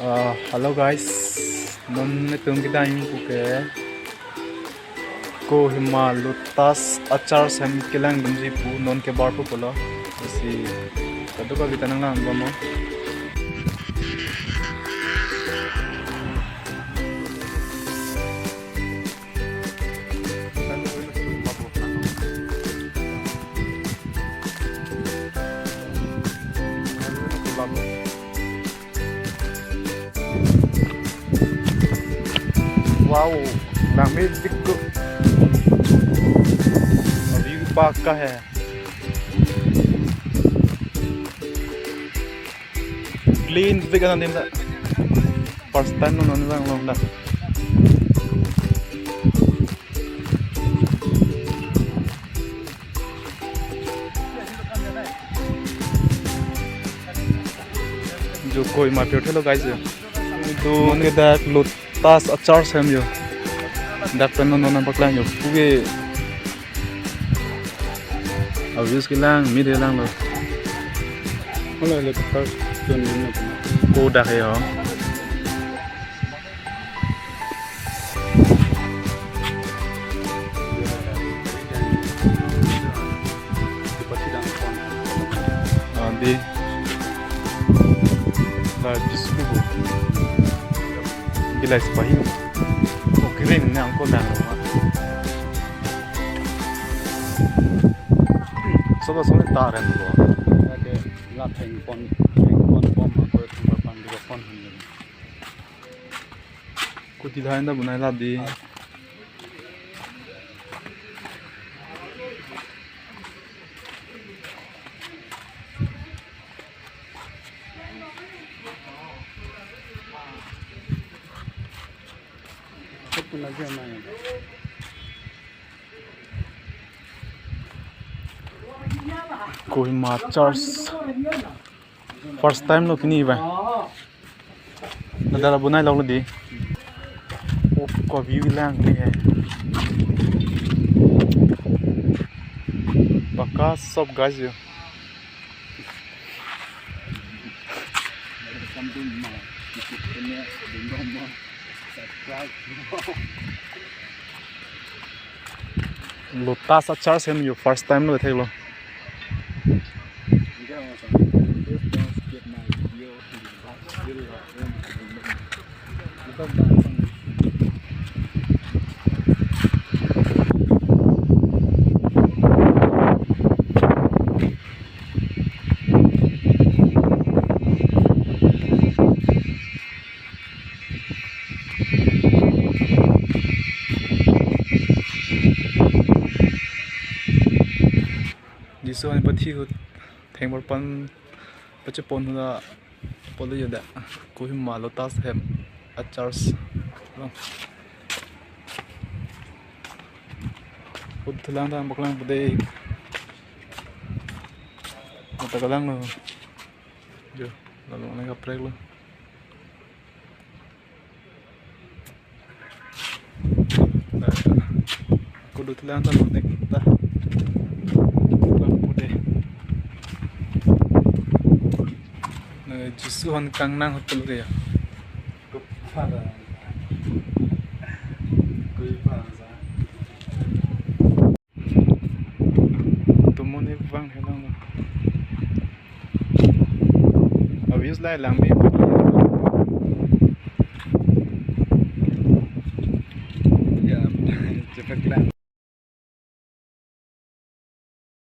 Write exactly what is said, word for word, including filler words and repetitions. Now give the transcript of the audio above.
Uh, hello guys, non netum kedang puke Kohima Lotus achar hem kelangdunji pu non kebar pu pulo. Lasi kadokave ta nanglang bom. Wow, langmepik ko. View paka hai. Cleanpik adim ta. First time non non vang long ta. Jo Kohima pi thelo guys jo. Dak Lotus achar hem jo. Dak pen non non paklang jo. Puke a views kelang, mi de langlo. Hala le first time ni. Ko dak he ho. Ah, de. La Jisu bo. Bilai sepahi. Oh, green ni angko dang. Soba sone taren bo. Lake la thengpon, thengpon bom ako thengpon bom. Kuti lain ta bonai la de. Kohima Church. First time lo kini ba. Nada la bonai lok lo di. Oh, ko view lang ni hai. Baka sob guys yo. Lotus achar hem yo first time lo theklong. Jisu an pathi ahut thengpon pachepon ahut apot lo jo dak. Kohima Lotus hem achar lo. Ahut thulang ta paklang pu de. Ahut ta kalang lo. Jo, lalu mana kaprek lo. Kudu thulang ta lo nek ta. Lang pu de. Na Jisu hon kangnang ahut lo ke ya. Tumone vang helang lo. Obvious la lang bi. Ya, cepat lang.